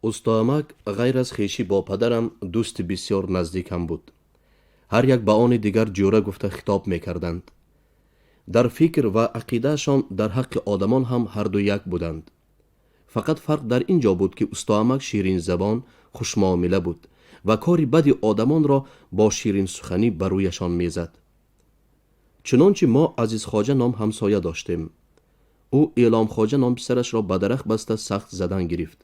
Устоамак ғайр аз хешӣ бо падарам дӯсти бисёр наздикам буд. Ҳар як ба они дигар ҷӯра гуфта хитоб мекарданд. Дар фикр ва ақидаашон дар ҳаққи одамон ҳам ҳарду як буданд. Фақат фарқ дар ин ҷо буд, ки устоамак ширинзабон, хушмуомила буд ва кори бади одамонро бо ширинсуханӣ ба рӯяшон мезад. Чунончи мо Азизхоҷа ном ҳамсоя доштем. Ӯ Эъломхоҷа ном писарашро ба дарахт баста сахт задан гирифт.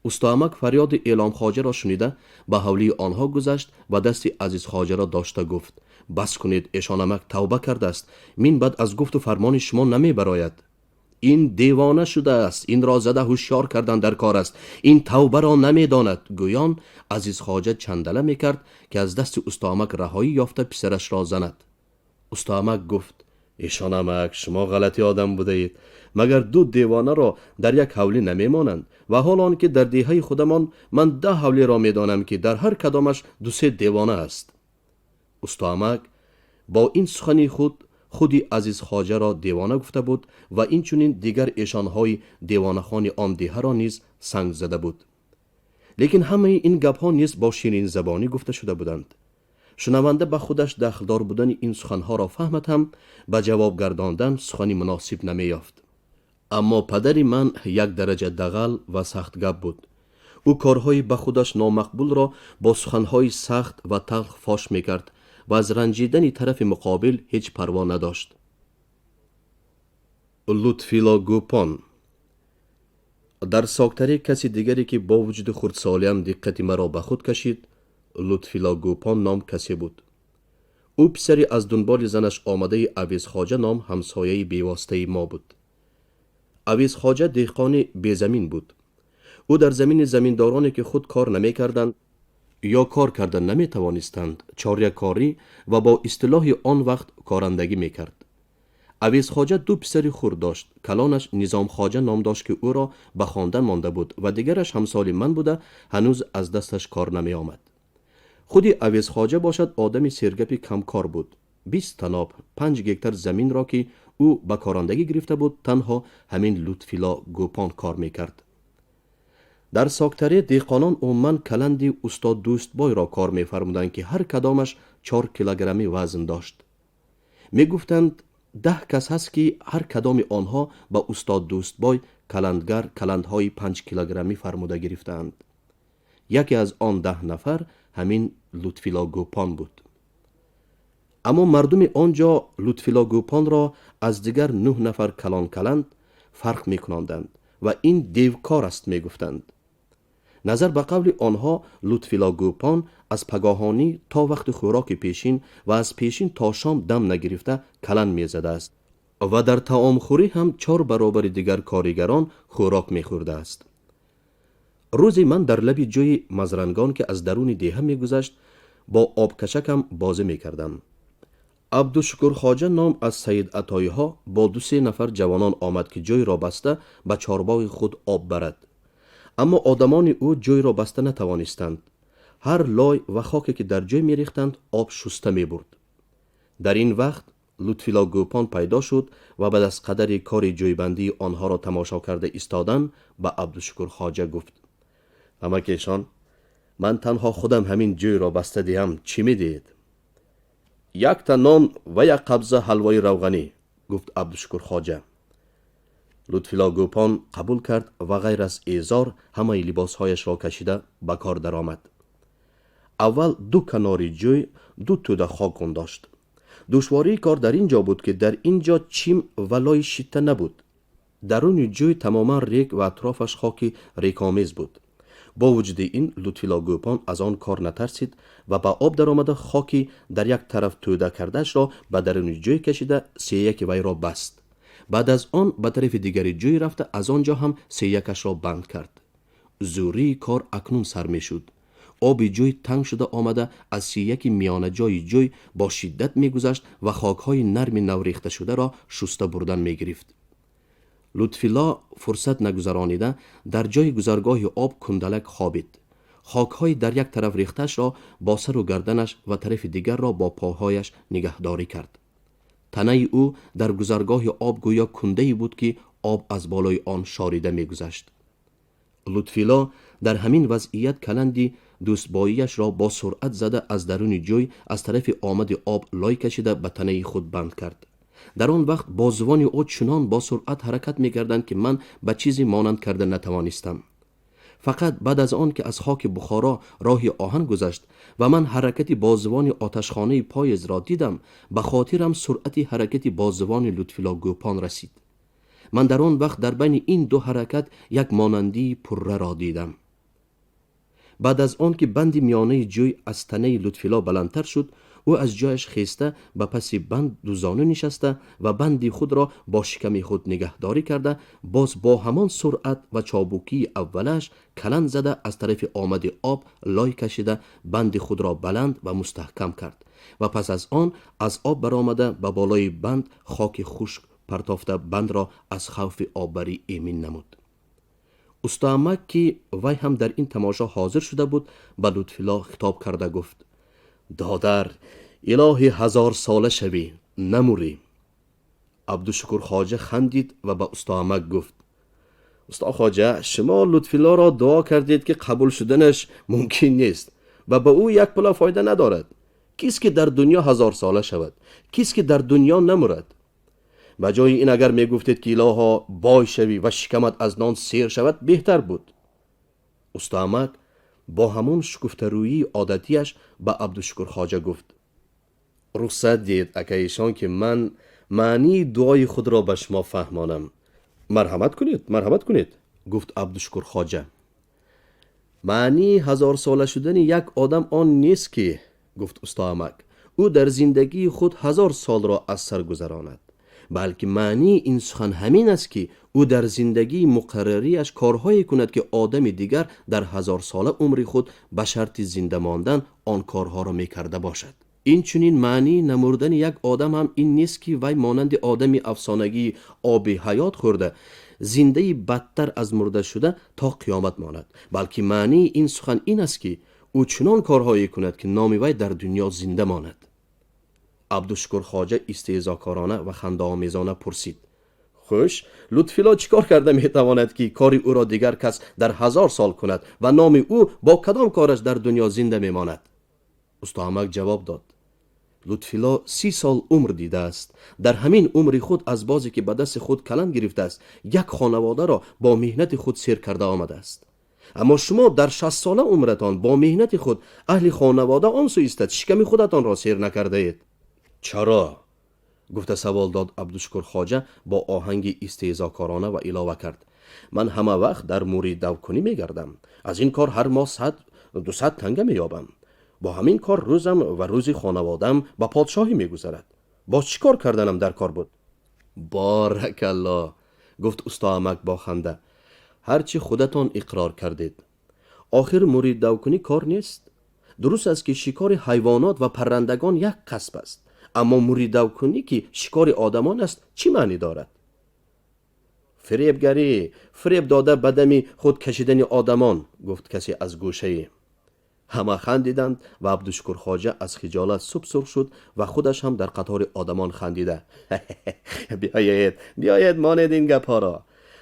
Устоамак фарёди Эъломхоҷаро шунида, ба ҳавлии онҳо гузашт ва дасти Азизхоҷаро дошта гуфт: «Бас кунед, эшонамак тавба кардааст, мин баъд аз гуфту фармони шумо намебарояд. Ин девона шудааст, инро зада ҳушёр кардан дар кор аст, ин тавбаро намедонад», гӯён Азизхоҷа чандала мекард, ки аз дасти устоамак раҳоӣ ёфта, писарашро занад. Устоамак гуфт: «Эшонамак, шумо ғалати одам будаед. Магар ду девонаро дар як ҳавлӣ намемонанд? Ва ҳол он ки дар деҳаи худамон ман 10 ҳавлиро медонам, ки дар ҳар кадомаш дусе девона аст». Устоамак бо ин сухани худ худи Азизхоҷаро девона гуфта буд ва инчунин дигар эшонҳои девонахони он деҳаро низ санг зада буд. Лекин ҳамаи ин гапҳо низ бо ширинзабонӣ гуфта шуда буданд. Шунаванда ба худаш дахлдор будани ин суханҳоро фаҳмад ҳам, ба ҷавоб гардондан сухани муносиб намеёфт. Аммо падари ман як дараҷа дағал ва сахтгап буд. Ӯ корҳои ба худаш номақбулро бо суханҳои сахт ва талх фош мекард ва аз ранҷидани тарафи муқобил ҳеҷ парво надошт. Лутфило Гӯпон. Дар Соктаре каси дигаре, ки бо вуҷуди хурдсолиам диққати маро ба худ кашид, Лутфило Гӯпон ном касе буд. Ӯ писари аз дунболи занаш омадаи Авизхоҷа ном ҳамсояи бевоситаи мо буд. Авизхоҷа деҳқони безамин буд. Ӯ дар замини заминдороне, ки худ кор намекарданд ё кор карда наметавонистанд, чорякорӣ ва бо истилоҳи он вақт корандагӣ мекард. Авизхоҷа ду писари хурд дошт. Калонаш Низомхоҷа ном дошт, ки ӯро ба хондан монда буд, ва дигараш ҳамсоли ман буда, ҳанӯз аз дасташ кор намеомад. Худи Авезхоҷа бошад, одами сергапи камкор буд. 20 таноб 5 гектар заминро, ки ӯ ба корандагӣ гирифта буд, танҳо ҳамин Лутфило Гӯпон кор мекард. Дар Соктаре деҳқонон умуман каланди устод Дӯстбойро кор мефармуданд, ки ҳар кадомаш 4 килограммӣ вазн дошт. Мегуфтанд, 10 кас ҳаст, ки ҳар кадоми онҳо ба устод Дӯстбой каландгар каландҳои 5 килограммӣ фармуда гирифтаанд. Яке аз он 10 нафар ҳамин Лутфило Гӯпон буд. Аммо мардуми он ҷо Лутфило Гӯпонро аз дигар нӯҳ нафар калонкаланд фарқ мекунонданд ва ин девкор аст мегуфтанд. Назар ба қавли онҳо, Лутфило Гӯпон аз пагоҳонӣ то вақти хӯроки пешин ва аз пешин то шом дам нагирифта каланд мезадааст ва дар таомхӯрӣ ҳам чор баробари дигар коригарон хӯрок мехӯрдааст. Рӯзе ман дар лаби ҷӯи Мазрангон, ки аз даруни деҳа мегузашт, бо обкашакам бозӣ мекардам. Абдушукурхоҷа ном аз Саидатоиҳо бо дусе нафар ҷавонон омад, ки ҷойро баста, ба чорбоғи худ об барад. Аммо одамони ӯ ҷойро баста натавонистанд. Ҳар лой ва хоке, ки дар ҷой мерехтанд, об шуста мебурд. Дар ин вақт Лутфило Гӯпон пайдо шуд ва баъд аз қадари кори ҷойбандии онҳоро тамошо карда истодан, ба Абдушукурхоҷа гуфт: «Амакешон, ман танҳо худам ҳамин ҷойро баста диҳам, чӣ медиҳед?» «Якта нон ва як қабза ҳалвои равғанӣ», гуфт Абдушукурхоҷа. Лутфило Гӯпон қабул кард ва ғайр аз эзор ҳамаи либосҳояшро кашида, ба кор даромад. Аввал ду канори ҷӯй ду тӯда хок гундошт. Душвории кор дар ин ҷо буд, ки дар ин ҷо чим ва лои шитта набуд. Даруни ҷӯй тамоман рек ва атрофаш хоки рекомез буд. Бо вуҷуди ин, Лутфило Гӯпон аз он кор натарсид ва ба об даромада, хоки дар як тараф тӯда кардаашро ба даруни ҷӯй кашида, сеяки вайро баст. Баъд аз он ба тарафи дигари ҷӯй рафта, аз он ҷо ҳам сеякашро банд кард. Зӯрии кор акнун сар мешуд. Оби ҷӯй танг шуда омада, аз сеяки миёнаҷои ҷӯй бо шиддат мегузашт ва хокҳои нарми наврехташударо шуста бурдан мегирифт. Лутфилло фурсат нагузаронида, дар ҷои гузаргоҳи об кундалак хобид. Хокҳои дар як тараф рехтаашро бо сару гарданаш ва тарафи дигарро бо поҳояш нигаҳдорӣ кард. Танаи ӯ дар гузаргоҳи об гӯё кундае буд, ки об аз болои он шорида мегузашт. Лутфилло дар ҳамин вазъият каланди дӯстбоияшро бо суръат зада, аз даруни ҷӯй аз тарафи омади об лой кашида, ба танаи худ банд кард. Дар он вақт бозувони ӯ чунон бо суръат ҳаракат мекарданд, ки ман ба чизе монанд карда натавонистам. Фақат баъд аз он ки аз хоки Бухоро роҳи оҳан гузашт ва ман ҳаракати бозувони оташхонаи поездро дидам, ба хотирам суръати ҳаракати бозувони Лутфилло Гӯпон расид. Ман дар он вақт дар байни ин ду ҳаракат як монандии пурраро дидам. Баъд аз он ки банди миёнаи ҷӯй аз танаи Лутфилло баландтар шуд, ӯ аз ҷояш хеста, ба паси банд дузону нишаста ва банди худро бо шиками худ нигаҳдорӣ карда, боз бо ҳамон суръат ва чобукии аввалаш каланд зада, аз тарафи омади об лой кашида, банди худро баланд ва мустаҳкам кард ва пас аз он аз об баромада, ба болои банд хоки хушк партофта, бандро аз хавфи оббарӣ эмин намуд. Устоамак, ки вай ҳам дар ин тамошо ҳозир шуда буд, ба Лутфилло хитоб карда гуфт: «Додар, илоҳӣ ҳазорсола шавӣ, намурӣ». Абдушукур Хоҷа хандид ва ба устоамак гуфт: «Усто Хоҷа, шумо Лутфиллоро дуо кардед, ки қабул шуданаш мумкин нест ва ба ӯ як пула фоида надорад. Кист ки дар дунё ҳазорсола шавад? Кист ки дар дунё намурад? Ба ҷои ин агар мегуфтед, ки илоҳо бой шавӣ ва шикамат аз нон сер шавад, беҳтар буд». Устоамак бо ҳамон шукуфтарӯии одатияш ба Абдушукур Хоҷа гуфт: «Рухсат диҳед, акаишон, ки ман маънии дуои худро ба шумо фаҳмонам». «Марҳамат кунед, марҳамат кунед», гуфт Абдушукур Хоҷа. «Маънии ҳазорсола шудани як одам он нест, ки, гуфт устоамак, ӯ дар зиндагии худ 1000 солро аз сар гузаронад, балки маънии ин сухан ҳамин аст, ки ӯ дар зиндагии муқаррариаш корҳое кунад, ки одами дигар дар ҳазорсола умри худ ба шарти зинда мондан он корҳоро мекарда бошад. Инчунин маънии намурдани як одам ҳам ин нест, ки вай монанди одами афсонагии оби ҳаёт хӯрда, зиндаи бадтар аз мурда шуда, то қиёмат монад, балки маънии ин сухан ин аст, ки ӯ чунон корҳое кунад, ки номи вай дар дунё зинда монад». Абдушукур Хоҷа истеҳзокорона ва хандаомезона пурсид: «Хуш, Лутфилло чӣ кор карда метавонад, ки кори ӯро дигар кас дар 1000 сол кунад ва номи ӯ бо кадом кораш дар дунё зинда мемонад?» Устоамак ҷавоб дод: «Лутфилло 30 сол умр дидааст. Дар ҳамин умри худ аз бозе ки ба дасти худ каланд гирифтааст, як хонаводаро бо меҳнати худ сер карда омадааст. Аммо шумо дар 60сола умратон бо меҳнати худ аҳли хонавода он сӯ истад, шиками худатонро сер накардаед». «Чаро?» гуфта савол дод Абдушукур Хоҷа бо оҳанги истеҳзокорона ва илова кард: «Ман ҳама вақт дар муридавкунӣ мегардам. Аз ин кор ҳар моҳ 100-200 танга меёбам. Бо ҳамин кор рӯзам ва рӯзи хонаводаам ба подшоҳӣ мегузарад. Боз чӣ кор карданам дар кор буд?» «Боракалло», гуфт устоамак бо ханда, «ҳарчи худатон иқрор кардед. Охир муриддавкунӣ кор нест. Дуруст аст, ки шикори ҳайвонот ва паррандагон як касб аст, аммо муридавкунӣ, ки шикори одамон аст, чӣ маънӣ дорад? Фиребгарӣ, фиреб дода, ба дами худ кашидани одамон», гуфт касе аз гӯшае. Ҳама хандиданд ва Абдушукур Хоҷа аз хиҷолат субсурх шуд ва худаш ҳам дар қатори одамон хандида: «Биёед, биёед, монед ин гапҳоро.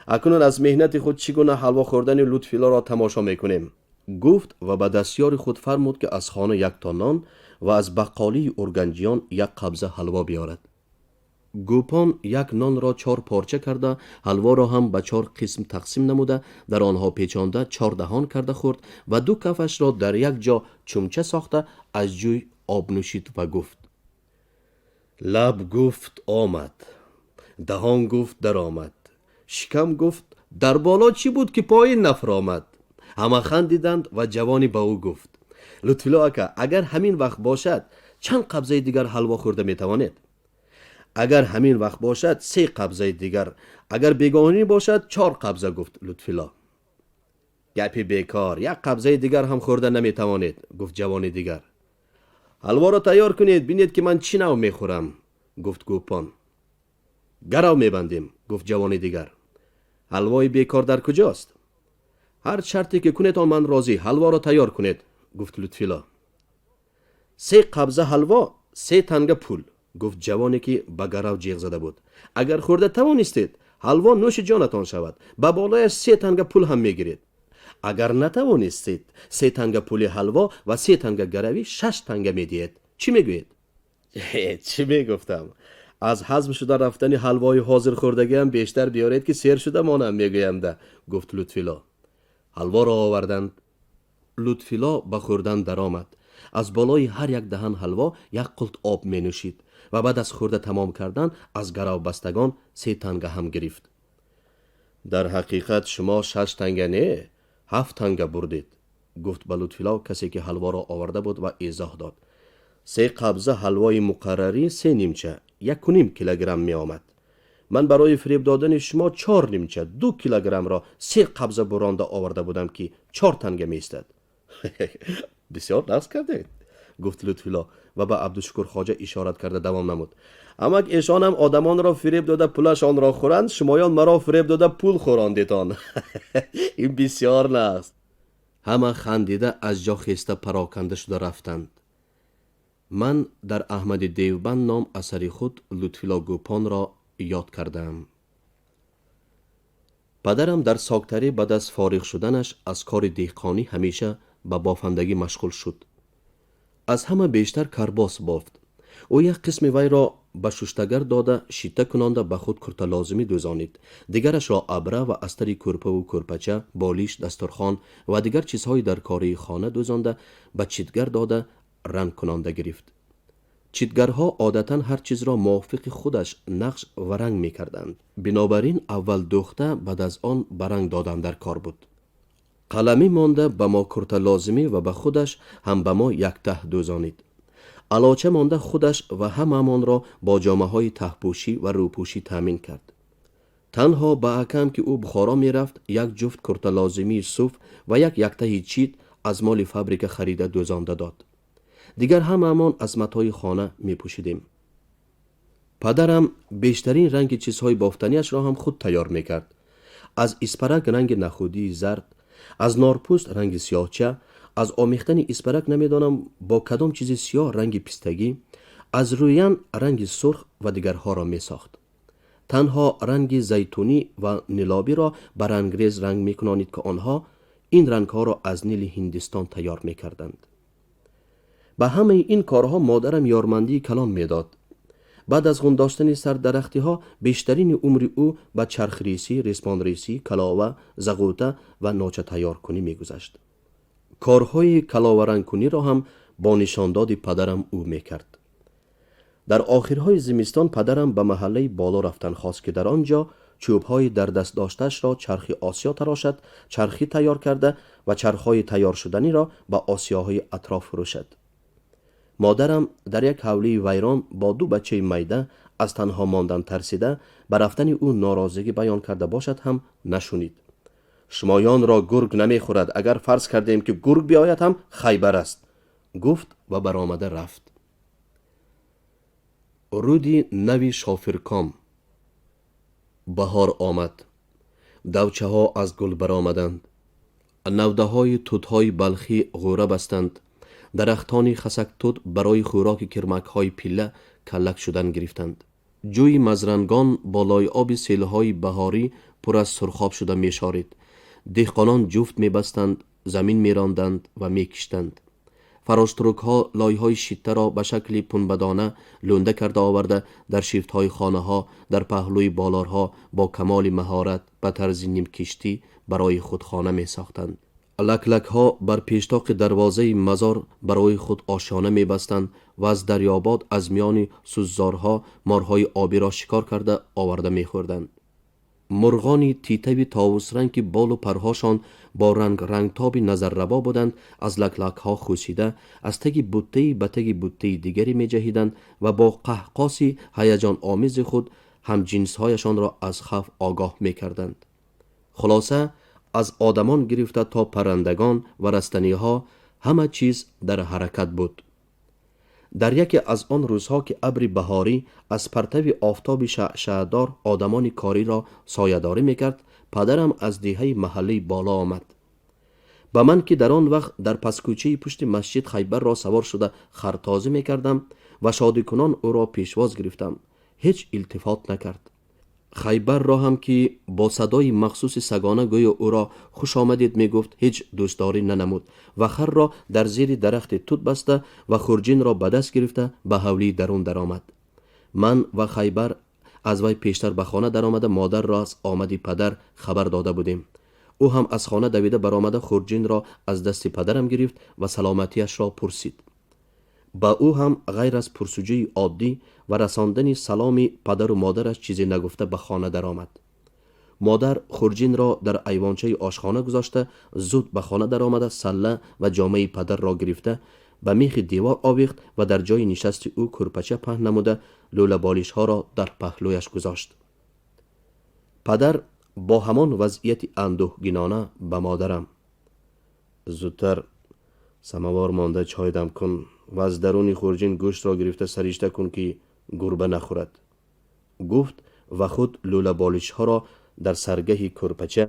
Акнун аз меҳнати худ чӣ гуна ҳалво хӯрдани Лутфиллоро тамошо мекунем», гуфт ва ба дастёри худ фармуд, ки аз хона як то нон ва аз баққолии урганҷиён як қабза ҳалво биёрад. Гӯпон як нонро чор порча карда, ҳалворо ҳам ба чор қисм тақсим намуда, дар онҳо печонда, чор даҳон карда хӯрд ва ду кафашро дар як ҷо чумча сохта, аз ҷӯй об нӯшид ва гуфт: «Лаб гуфт омад, даҳон гуфт даромад, шикам гуфт дар боло чӣ буд, ки поин нафаромад». Ҳама хандиданд ва ҷавоне ба ӯ гуфт: «Лутфилло ака, агар ҳамин вақт бошад, чанд қабзаи дигар ҳалво хӯрда метавонед?» «Агар ҳамин вақт бошад, се қабзаи дигар, агар бегоҳонӣ бошад, чор қабза», гуфт Лутфилло. «Гапи бекор, як қабзаи дигар ҳам хӯрда наметавонед», гуфт ҷавони дигар. «Ҳалворо тайёр кунед, бинед, ки ман чӣ нав мехӯрам», гуфт Гӯпон. «Гарав мебандем», гуфт ҷавони дигар. «Ҳалвои бекор дар куҷост?» «Ҳар шарте ки кунед, он ман розӣ, ҳалворо тайёр кунед», гуфт Лутфилло. «Се қабза ҳалво, се танга пул», гуфт ҷавоне, ки ба гарав ҷиғ зада буд. «Агар хӯрда тавонистед, ҳалво нӯши ҷонатон шавад, ба болояш се танга пул ҳам мегиред». Агар натавонистед, 3 танга пули ҳалво ва 3 танга гаравӣ, 6 танга медиҳед. Чӣ мегӯед? Чӣ мегуфтам? Аз ҳазм шуда рафтани ҳалвои ҳозир хӯрдагиам бештар биёред, ки сер шуда монам, мегӯямда, гуфт Лутфило. Ҳалворо оварданд. Лутфило ба хӯрдан даромад. Аз болои ҳар як даҳан ҳалво як қулт об менӯшид ва баъд аз хӯрда тамом кардан аз гаравбастагон 3 танга ҳам гирифт. Дар ҳақиқат шумо 6 танга не, 7 танга бурдед, гуфт ба Лутфило касе ки ҳалворо оварда буд ва эзоҳ дод. 3 қабза ҳалвои муқаррарӣ 3 нимча, 1.5 килограмм меомад. Ман барои фиреб додани шумо 4 нимча, 2 килограммро 3 қабза буронда оварда будам, ки 4 танга меистад. Бисёр нағз кардед, гуфт Лутфило ва ба Абдушукур хоҷа ишорат карда давом намуд. Амак эшонам одамонро фиреб дода пулашонро хӯранд, шумоён маро фиреб дода пул хӯрондетон. Ин бисёр нағз. Ҳама хандида аз ҷо хеста пароканда шуда рафтанд. Ман дар Аҳмади Девбанд ном асари худ Лутфило Гӯпонро ёд кардаам. Падарам дар Соктарӣ баъд аз фориғ шуданаш аз кори деҳқонӣ ҳамеша ба бофандагӣ машғул шуд. Аз ҳама бештар карбос бофт. Ӯ як қисми вайро ба шуштагар дода, шита кунонда ба худ курталозимӣ дӯзонид. Дигарашро абра ва астари кӯрпаву кӯрпача, болиш, дастурхон ва дигар чизҳои дар кории хона дӯзонда ба читгар дода ранг кунонда гирифт. Читгарҳо одатан ҳар чизро мувофиқи худаш нақш ва ранг мекарданд. Бинобар ин аввал дӯхта, баъд аз он ба ранг додан дар кор буд. Қаламӣ монда ба мо курталозимӣ ва ба худаш ҳам ба мо яктаҳ дӯзонид. Алоча монда худаш ва ҳамаамонро бо ҷомаҳои таҳпӯшӣ ва рӯпӯшӣ таъмин кард. Танҳо ба акам, ки ӯ Бухоро мерафт, як ҷуфт курталозимии суф ва як яктаҳи чит аз моли фабрика харида дӯзонда дод. Дигар ҳамаамон аз матои хона мепӯшидем. Падарам бештарин ранги чизҳои бофтаниашро ҳам худ тайёр мекард. Аз испарак ранги нахудии зард, аз норпӯст ранги сиёҳча, аз омехтани испарак намедонам бо кадом чизи сиёҳ ранги пистагӣ, аз рӯян ранги сурх ва дигарҳоро месохт. Танҳо ранги зайтунӣ ва нилобиро ба рангрез ранг мекунонид, ки онҳо ин рангҳоро аз нили Ҳиндистон тайёр мекарданд. Ба ҳамаи ин корҳо модарам ёрмандии калон медод. Баъд аз ғундоштани сардарахтиҳо бештарини умри ӯ ба чархресӣ, ресмонресӣ, калова, зағӯта ва ночатайёркунӣ мегузашт. Корҳои каловарангкуниро ҳам бо нишондоди падарам ӯ мекард. Дар охирҳои зимистон падарам ба маҳаллаи боло рафтан хост, ки дар он ҷо чӯбҳои дар даст доштаашро чархи осиё тарошад, чархӣ тайёр карда ва чархҳои тайёршуданиро ба осиёҳои атроф фурӯшад. Модарам дар як ҳавлии вайрон бо 2 бачаи майда аз танҳо мондан тарсида ба рафтани ӯ норозигӣ баён карда бошад ҳам нашунид. Шумоёнро гург намехӯрад, агар фарз кардем, ки гург биёяд ҳам хайбар аст, гуфт ва баромада рафт. Руди нави Шофирком. Баҳор омад. Давчаҳо аз гул баромаданд. Навдаҳои тутҳои балхӣ ғӯра бастанд. Дарахтони хасактут барои хӯроки кирмакҳои пилла каллак шудан гирифтанд. Ҷӯи мазрангон болои оби селҳои баҳорӣ пур аз сурхоб шуда мешорид. Деҳқонон ҷуфт мебастанд, замин меронданд ва мекиштанд. Фароштурукҳо лойҳои шиттаро ба шакли пунбадона лӯнда карда оварда дар шифтҳои хонаҳо, дар паҳлӯи болорҳо бо камоли маҳорат ба тарзи нимкиштӣ барои худ хона месохтанд. Лаклакҳо бар пештоқи дарвозаи мазор барои худ ошёна мебастанд ва аз дарёбод аз миёни сӯззорҳо морҳои обиро шикор карда оварда мехӯрданд. Мурғони титави товусранг, ки болу парҳошон бо ранг-рангтоби назаррабо буданд, аз лаклакҳо хусида аз таги буттаи ба таги буттаи дигаре меҷаҳиданд ва бо қаҳқоси ҳаяҷономези худ ҳамҷинсҳояшонро аз хавф огоҳ мекарданд. Хулоса, аз одамон гирифта то паррандагон ва растаниҳо ҳама чиз дар ҳаракат буд. Дар яке аз он рӯзҳо, ки абри баҳорӣ аз партави офтоби шаъшаъдор одамони кориро соядорӣ мекард, падарам аз деҳаи маҳаллаи боло омад. Ба ман, ки дар он вақт дар паскӯчаи пушти масҷид Хайбарро савор шуда хартозӣ мекардам ва шодикунон ӯро пешвоз гирифтам, ҳеҷ илтифот накард. Хайбарро ҳам, ки бо садои махсуси сагона гӯё ӯро хуш омадед мегуфт, ҳеҷ дӯстдорӣ нанамуд ва харро дар зери дарахти тут баста ва хурҷинро ба даст гирифта ба ҳавлии дарун даромад. Ман ва Хайбар аз вай пештар ба хона даромада, модарро аз омади падар хабар дода будем. Ӯ ҳам аз хона давида баромада, хурҷинро аз дасти падарам гирифт ва саломатиашро пурсид. Ба ӯ ҳам ғайр аз пурсуҷӯи оддӣ ва расондани саломи падару модараш чизе нагуфта ба хона даромад. Модар хурҷинро дар айвончаи ошхона гузошта, зуд ба хона даромада, салла ва ҷомаи падарро гирифта ба мехи девор овехт ва дар ҷои нишасти ӯ кӯрпача паҳн намуда, лӯлаболишҳоро дар паҳлӯяш гузошт. Падар бо ҳамон вазъияти андӯҳгинона ба модарам: «Зудтар самовар монда, чой дам кун ва аз даруни хурҷин гӯштро гирифта саришта кун, ки гурба нахӯрад», гуфт ва худ лӯлаболишҳоро дар саргаҳи кӯрпача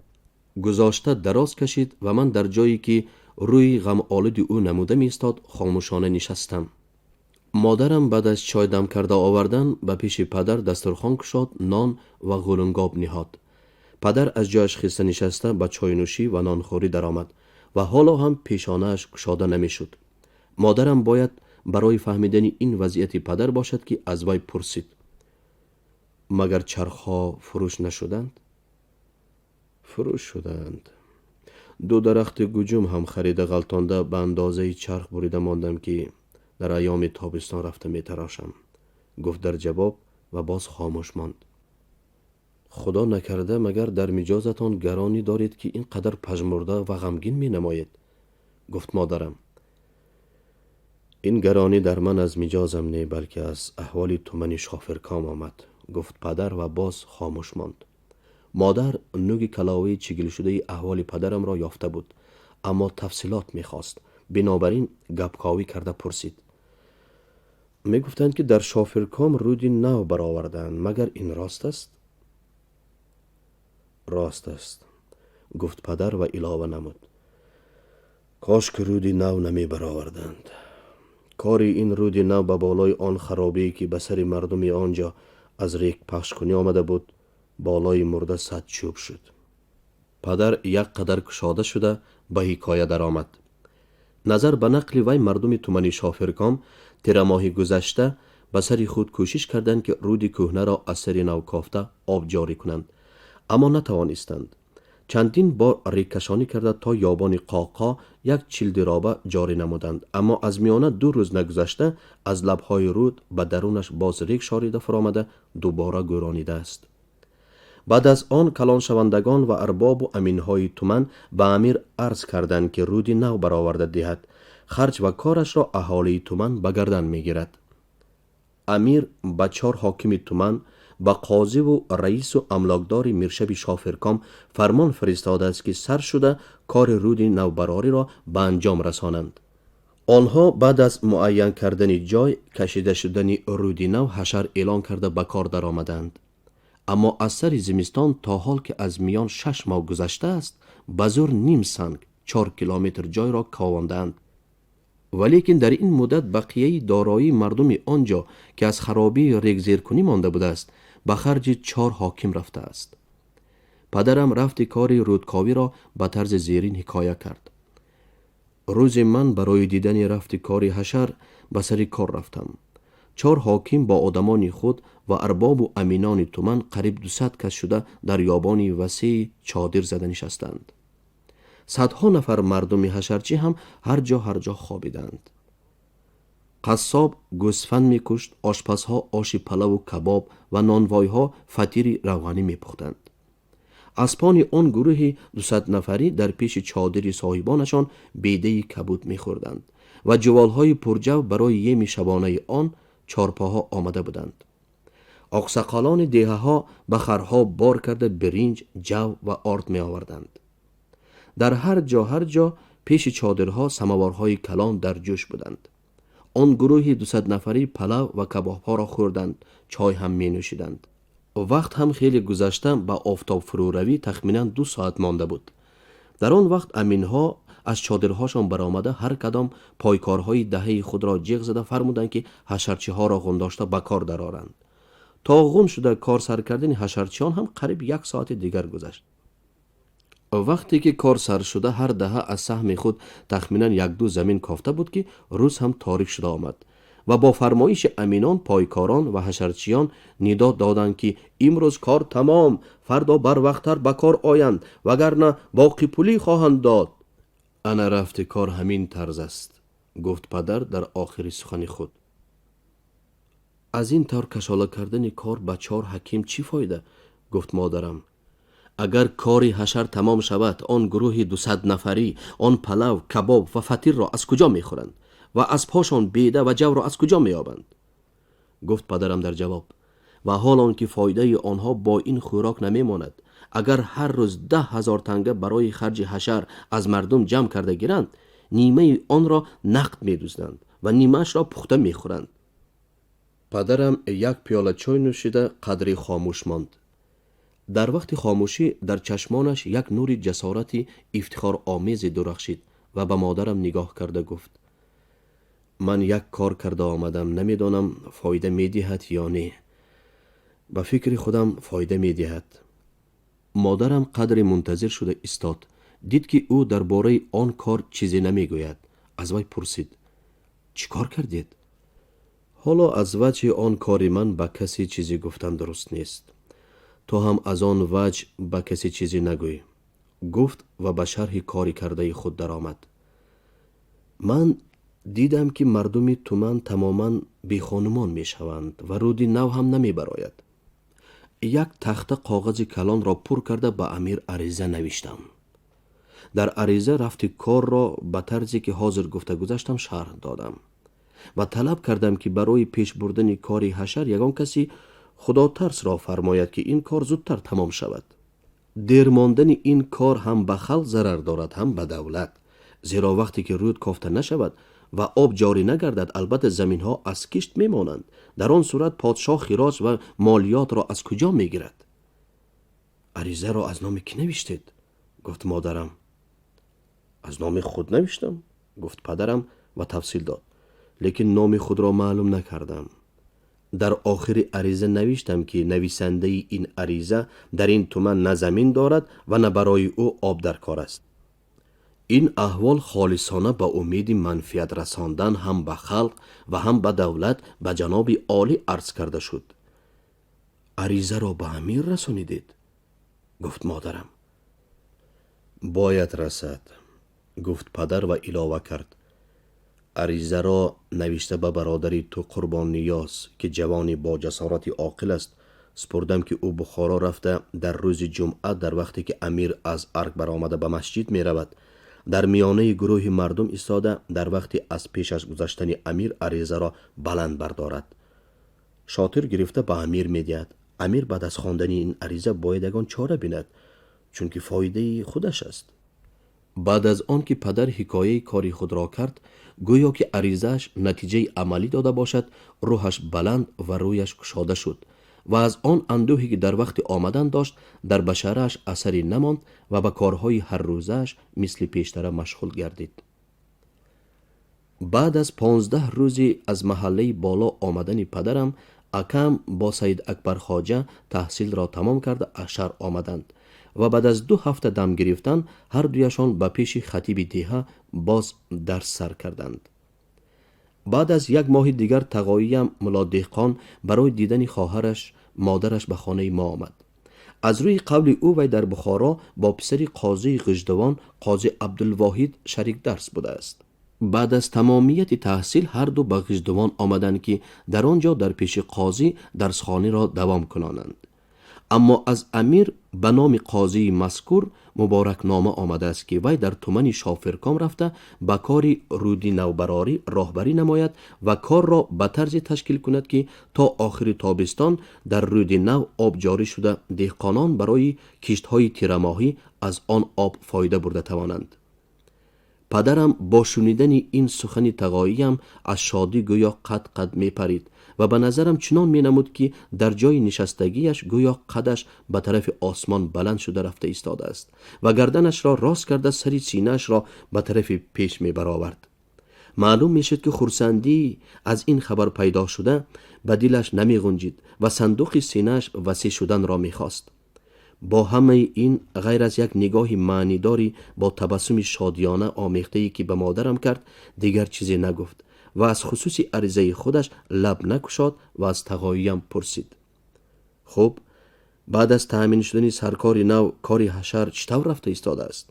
гузошта дароз кашид ва ман дар ҷое, ки рӯи ғамолуди ӯ намуда меистод, хомӯшона нишастам. Модарам баъд аз чой дам карда овардан ба пеши падар дастурхон кушод, нон ва ғулунгоб ниҳод. Падар аз ҷояш хеста нишаста, ба чойнӯшӣ ва нонхӯрӣ даромад ва ҳоло ҳам пешонааш кушода намешуд. Модарам бояд барои фаҳмидани ин вазъияти падар бошад, ки аз вай пурсид: «Магар чархҳо фурӯш нашуданд?» «Фурӯш шуданд. Ду дарахти гуҷум ҳам харида, ғалтонда, ба андозаи чарх бурида мондам, ки дар айёми тобистон рафта метарошам», гуфт дар ҷавоб ва боз хомӯш монд. «Худо накарда, магар дар миҷозатон гаронӣ доред, ки ин қадар пажмурда ва ғамгин менамоед?» гуфт модарам. «Ин гаронӣ дар ман аз миҷозам не, балки аз аҳволи тумани Шофирком омад», гуфт падар ва боз хомӯш монд. Модар нуги каловаи чигилшудаи аҳволи падарамро ёфта буд, аммо тафсилот мехост. Бинобар ин гапковӣ карда пурсид: «Мегуфтанд, ки дар Шофирком руди нав баровардаанд. Магар ин рост аст?» «Рост аст», гуфт падар ва илова намуд: «Кош ки руди нав намебароварданд. Кори ин руди нав ба болои он харобие, ки ба сари мардуми он ҷо аз регпахшкунӣ омада буд, болои мурда сад чӯб шуд». Падар як қадар кушода шуда ба ҳикоя даромад. Назар ба нақли вай, мардуми тумани Шофирком тирамоҳи гузашта ба сари худ кӯшиш карданд, ки руди кӯҳнаро аз сари нав кофта об ҷорӣ кунанд, аммо натавонистанд. Чандин бор регкашонӣ карда, то ёбони Қоқо як чилдироба ҷорӣ намуданд, аммо аз миёна 2 рӯз нагузашта аз лабҳои руд ба дарунаш боз рег шорида фуромада, дубора гӯронидааст. Баъд аз он калоншавандагон ва арбобу аминҳои туман ба амир арз карданд, ки руди нав бароварда диҳад, харҷ ва корашро аҳолии туман ба гардан мегирад. Амир ба чор ҳокими туман, ба қозиву раису амлокдори миршаби Шофирком фармон фиристодааст, ки сар шуда кори руди навбарориро ба анҷом расонанд. Онҳо баъд аз муайян кардани ҷой кашида шудани руди нав ҳашар эълон карда, ба кор даромаданд, аммо аз сари зимистон то ҳол, ки аз миён 6 моҳ гузаштааст, ба зӯр ним санг 4 километр ҷойро ковондаанд. Валекин дар ин муддат бақияи дороии мардуми он ҷо, ки аз харобии регзеркунӣ монда будааст, ба харҷи чор ҳоким рафтааст. Падарам рафти кори рудковиро ба тарзи зерин ҳикоя кард: «Рӯзе ман барои дидани рафти кори ҳашар ба сари кор рафтам. Чор ҳоким бо одамони худ ва арбобу аминони туман қариб 200 кас шуда дар ёбони васеи чодир зада нишастанд. Садҳо нафар мардуми ҳашарчӣ ҳам ҳар ҷо ҳар ҷо хобиданд. Қассоб гӯсфанд мекушт, ошпазҳо оши палаву кабоб ва нонвойҳо фатири равғанӣ мепухтанд. Аспони он гурӯҳи дусаднафарӣ дар пеши чодири соҳибонашон бедаи кабуд мехӯрданд ва ҷуволҳои пурҷав барои еми шабонаи он чорпоҳо омада буданд. Оқсақолони деҳаҳо ба харҳо бор карда биринҷ, ҷав ва орд меоварданд. Дар ҳар ҷо ҳар ҷо пеши чодирҳо самоварҳои калон дар ҷӯш буданд. Он гурӯҳи дусаднафарӣ палав ва кабобҳоро хӯрданд, чой ҳам менӯшиданд. Вақт ҳам хеле гузашта, ба офтоб фурӯравӣ тахминан 2 соат монда буд. Дар он вақт аминҳо аз чодирҳошон баромада, ҳар кадом пойкорҳои даҳаи худро ҷиғ зада фармуданд, ки ҳашарчиҳоро ғундошта ба кор дароранд. То ғун шуда кор сар кардани ҳашарчиён ҳам қариб як соати дигар гузашт. Вақте ки кор сар шуда, ҳар даҳа аз саҳми худ тахминан якду замин кофта буд, ки рӯз ҳам торик шуда омад ва бо фармоиши аминон, пойкорон ва ҳашарчиён нидо доданд, ки имрӯз кор тамом, фардо барвақттар ба кор оянд, вагарна боқипулӣ хоҳанд дод. Ана рафти кор ҳамин тарз аст, гуфт падар дар охири сухани худ. Аз ин тавр кашола кардани кор ба чор ҳаким чӣ фоида? Гуфт модарам. Агар кори ҳашар тамом шавад, он гурӯҳи 200 нафарӣ он палав, кабоб ва фатирро аз куҷо мехӯранд ва аспҳошон беда ва ҷавро аз куҷо меёбанд? Гуфт падарам дар ҷавоб. Ва ҳол он ки фоидаи онҳо бо ин хӯрок намемонад. Агар ҳар рӯз 10 000 танга барои харҷи ҳашар аз мардум ҷамъ карда гиранд, нимаи онро нақд медузданд ва нимаашро пухта мехӯранд. Падарам як пиёла чой нӯшида, қадре хомӯш монд. Дар вақти хомӯшӣ дар чашмонаш як нури ҷасорати ифтихоромезе дурахшид ва ба модарам нигоҳ карда гуфт: «Ман як кор карда омадам, намедонам, фоида медиҳад ё не. Ба фикри худам, фоида медиҳад». Модарам қадре мунтазир шуда истод. Дид, ки ӯ дар бораи он кор чизе намегӯяд. Аз вай пурсид: «Чӣ кор кардед?» «Ҳоло аз ваҷҳи он кори ман ба касе чизе гуфтан дуруст нест. Ту ҳам аз он ваҷҳ ба касе чизе нагӯй», гуфт ва ба шарҳи кори кардаи худ даромад. «Ман дидам, ки мардуми туман тамоман бехонумон мешаванд ва рӯди нав ҳам намебарояд. Як тахта коғази калонро пур карда, ба амир ариза навиштам. Дар ариза рафти корро ба тарзе, ки ҳозир гуфта гузаштам, шарҳ додам ва талаб кардам, ки барои пеш бурдани кори ҳашар ягон каси худотарсро фармояд, ки ин кор зудтар тамом шавад. Дер мондани ин кор ҳам ба халқ зарар дорад, ҳам ба давлат, зеро вақте ки рӯд кофта нашавад ва об ҷорӣ нагардад, албатта заминҳо аз кишт мемонанд. Дар он сурат подшоҳ хироҷ ва молиётро аз куҷо мегирад?» «Аризаро аз номи кӣ навиштед?» гуфт модарам. «Аз номи худ навиштам», гуфт падарам ва тафсил дод, «лекин номи худро маълум накардам. Дар охири ариза навиштам, ки нависандаи ин ариза дар ин туман на замин дорад ва на барои ӯ об дар кор аст. Ин аҳвол холисона ба умеди манфиат расондан ҳам ба халқ ва ҳам ба давлат ба ҷаноби олӣ арз карда шуд». «Аризаро ба амир расонидед?» гуфт модарам. «Бояд расад», гуфт падар ва илова кард: «Аризаро навишта, ба бародари ту Қурбонниёз, ки ҷавони бо ҷасорати оқил аст, супурдам, ки ӯ Бухоро рафта, дар рӯзи ҷумъа, дар вақте ки амир аз арг баромада ба масҷид меравад, дар миёнаи гурӯҳи мардум истода, дар вақти аз пешаш гузаштани амир аризаро баланд бардорад. Шотир гирифта ба амир медиҳад. Амир баъд аз хондани ин ариза бояд ягон чора бинад, чунки фоидаи худаш аст». Баъд аз он ки падар ҳикояи кори худро кард, гӯё ки аризааш натиҷаи амалӣ дода бошад, рӯҳаш баланд ва рӯяш кушода шуд ва аз он андӯҳе, ки дар вақти омадан дошт, дар башарааш асаре намонд ва ба корҳои ҳаррӯзааш мисли пештара машғул гардид. Баъд аз 15 рӯзи аз маҳаллаи боло омадани падарам, акам бо Саид Акбархоҷа таҳсилро тамом карда, аз шаҳр омаданд ва баъд аз 2 ҳафта дам гирифтан ҳардуяшон ба пеши хатиби деҳа боз дарс сар карданд. Баъд аз як моҳи дигар тағоиям Мулло Деҳқон барои дидани хоҳараш, модараш, ба хонаи мо омад. Аз рӯи қавли ӯ, вай дар Бухоро бо писари қозии Ғиждувон, Қози Абдулвоҳид, шарик дарс будааст. Баъд аз тамомияти таҳсил ҳарду ба Ғиждувон омаданд, ки дар он ҷо дар пеши қозӣ дарсхониро давом кунонанд. Аммо аз амир ба номи қозии мазкур муборакнома омадааст, ки вай дар тумани Шофирком рафта, ба кори рӯди навбарорӣ роҳбарӣ намояд ва корро ба тарзе ташкил кунад, ки то охири тобистон дар рӯди нав об ҷорӣ шуда, деҳқонон барои киштҳои тирамоҳӣ аз он об фоида бурда тавонанд. Падарам бо шунидани ин сухани тағоиям аз шодӣ гӯё қад қад мепарид ва ба назарам чунон менамуд, ки дар ҷои нишастагиаш гӯё қадаш ба тарафи осмон баланд шуда рафта истодааст ва гарданашро рост карда, сари синаашро ба тарафи пеш мебаровард. Маълум мешуд, ки хурсандӣ аз ин хабар пайдо шуда ба дилаш намеғунҷид ва сандуқи синааш васеъ шуданро мехост. Бо ҳамаи ин, ғайр аз як нигоҳи маънидори бо табассуми шодиёна омехтае, ки ба модарам кард, дигар чизе нагуфт ва аз хусуси аризаи худаш лаб накушод ва аз тағоиям пурсид: «Хуб, баъд аз таъмин шудани саркори нав кори ҳашар чӣ тавр рафта истодааст?»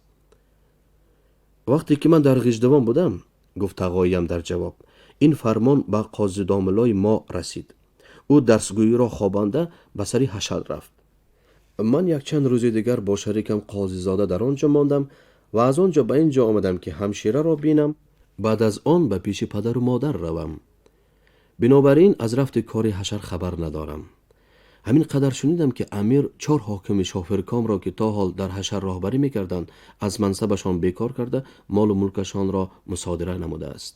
«Вақте ки ман дар Ғиждувон будам, — гуфт тағоиям дар ҷавоб, — ин фармон ба қозидомуллои мо расид. Ӯ дарсгӯиро хобонда, ба сари ҳашар рафт. Ман якчанд рӯзи дигар бо шарикам Қозизода дар он ҷо мондам ва аз он ҷо ба ин ҷо омадам, ки ҳамшираро бинам, баъд аз он ба пеши падару модар равам. Бинобар ин аз рафти кори ҳашар хабар надорам. Ҳамин қадар шунидам, ки амир чор ҳокими Шофиркомро, ки то ҳол дар ҳашар роҳбарӣ мекарданд, аз мансабашон бекор карда, молу мулкашонро мусодира намудааст».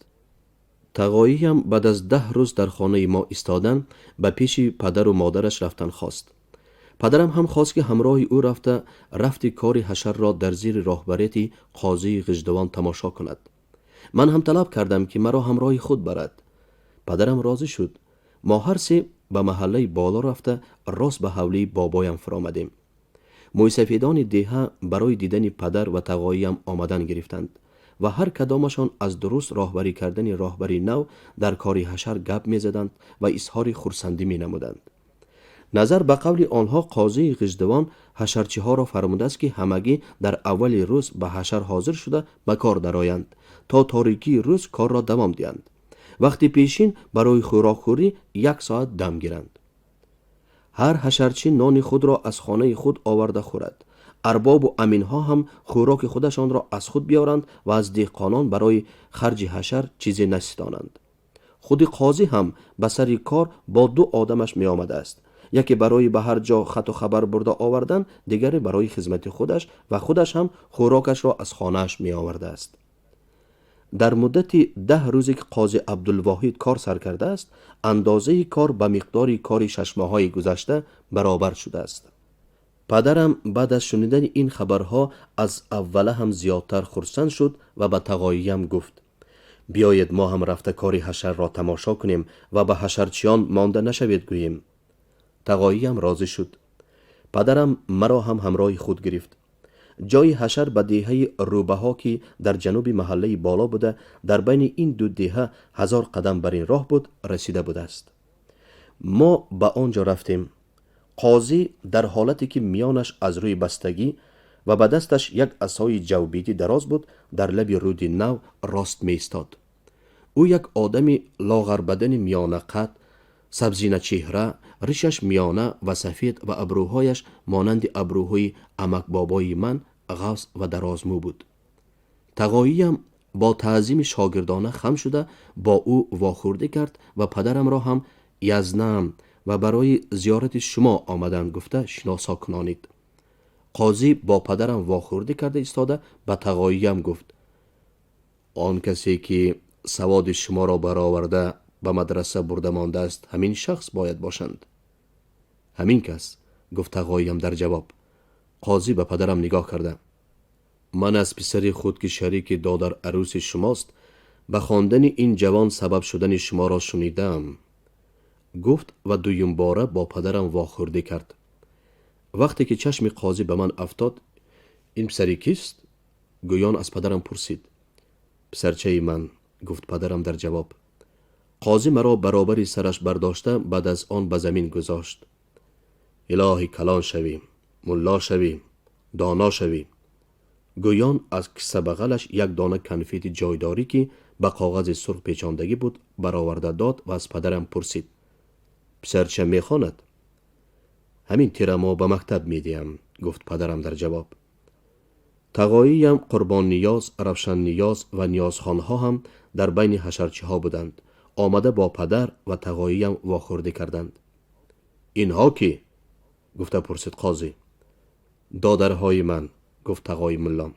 Тағоиям баъд аз 10 рӯз дар хонаи мо истодан ба пеши падару модараш рафтан хост. Падарам ҳам хост, ки ҳамроҳи ӯ рафта, рафти кори ҳашарро дар зери роҳбарияти қозии Ғиждувон тамошо кунад. Ман ҳам талаб кардам, ки маро ҳамроҳи худ барад. Падарам розӣ шуд. Мо ҳар се ба маҳаллаи боло рафта, рост ба ҳавлии бобоям фуромадем. Мӯйсафедони деҳа барои дидани падар ва тағоиям омадан гирифтанд ва ҳар кадомашон аз дуруст роҳбарӣ кардани роҳбари нав дар кори ҳашар гап мезаданд ва изҳори хурсандӣ менамуданд. Назар ба қавли онҳо, қозии Ғиждувон ҳашарчиҳоро фармудааст, ки ҳамагӣ дар аввали рӯз ба ҳашар ҳозир шуда, ба кор дароянд, то торикии рӯз корро давом диҳанд. Вақти пешин барои хӯрокхӯрӣ як соат дам гиранд. Ҳар ҳашарчӣ нони худро аз хонаи худ оварда хӯрад. Арбобу аминҳо ҳам хӯроки худашонро аз худ биёранд ва аз деҳқонон барои харҷи ҳашар чизе наситонанд. Худи қозӣ ҳам ба сари кор бо ду одамаш меомадааст: яке барои ба ҳар ҷо хату хабар бурда овардан, дигаре барои хизмати худаш, ва худаш ҳам хӯрокашро аз хонааш меовардааст. Дар муддати 10 рӯзе, ки қози Абдулвоҳид кор сар кардааст, андозаи кор ба миқдори кори 6 моҳаи гузашта баробар шудааст. Падарам баъд аз шунидани ин хабарҳо аз аввала ҳам зиёдтар хурсанд шуд ва ба тағоиям гуфт: «Биёед, мо ҳам рафта кори ҳашарро тамошо кунем ва ба ҳашарчиён монда нашавед гӯем». Тағоиям розӣ шуд. Падарам маро ҳам ҳамроҳи худ гирифт. Ҷои ҳашар ба деҳаи Рӯбаҳо, ки дар ҷануби маҳаллаи боло буда, дар байни ин ду деҳа 1000 қадам бар ин роҳ буд, расида будааст. Мо ба он ҷо рафтем. Қозӣ дар ҳолате, ки миёнаш аз рӯи бастагӣ ва ба дасташ як асои ҷавбидӣ дароз буд, дар лаби рӯди Нав рост меистод. Ӯ як одами лоғарбадани миёнақад, сабзиначеҳра, ришаш миёна ва сафед ва абрӯҳояш монанди абрӯҳои амакбобои ман ғафз ва дарозмӯ буд. Тағоиям бо таъзими шогирдона хам шуда, бо ӯ вохӯрдӣ кард ва падарамро ҳам «Язнам ва барои зиёрати шумо омадам» гуфта шиносо кунонид. Қозӣ бо падарам вохӯрдӣ карда истода, ба тағоиям гуфт: «Он касе, ки саводи шуморо бароварда, ба мадраса бурда мондааст, ҳамин шахс бояд бошанд». «Ҳамин кас», — гуфт тағоиям дар ҷавоб. Қозӣ ба падарам нигоҳ карда: «Ман аз писари худ, ки шарики додар арӯси шумост, ба хондани ин ҷавон сабаб шудани шуморо шунидаам», — гуфт ва дуюмбора бо падарам вохӯрдӣ кард. Вақте ки чашми қозӣ ба ман афтод, «Ин писари кист?» гӯён аз падарам пурсид. «Писарчаи ман», — гуфт падарам дар ҷавоб. Қозӣ маро баробари сараш бардошта, баъд аз он ба замин гузошт. «Илоҳӣ, калон шавӣ, мулло шавӣ, доно шавӣ», гӯён аз кисабағалаш як дона конфети ҷойдорӣ, ки ба коғази сурх печондагӣ буд, бароварда дод ва аз падарам пурсид: «Писарча мехонад?» «Ҳамин тирамоҳ ба мактаб медиҳам», — гуфт падарам дар ҷавоб. Тағоиям Қурбонниёз, Равшанниёз ва Ниёзхонҳо ҳам дар байни ҳашарчиҳо буданд. Омада, бо падар ва тағоиям вохӯрдӣ карданд. «Инҳо кӣ?» гуфта пурсид қозӣ. «Додарҳои ман», — гуфт тағои муллом.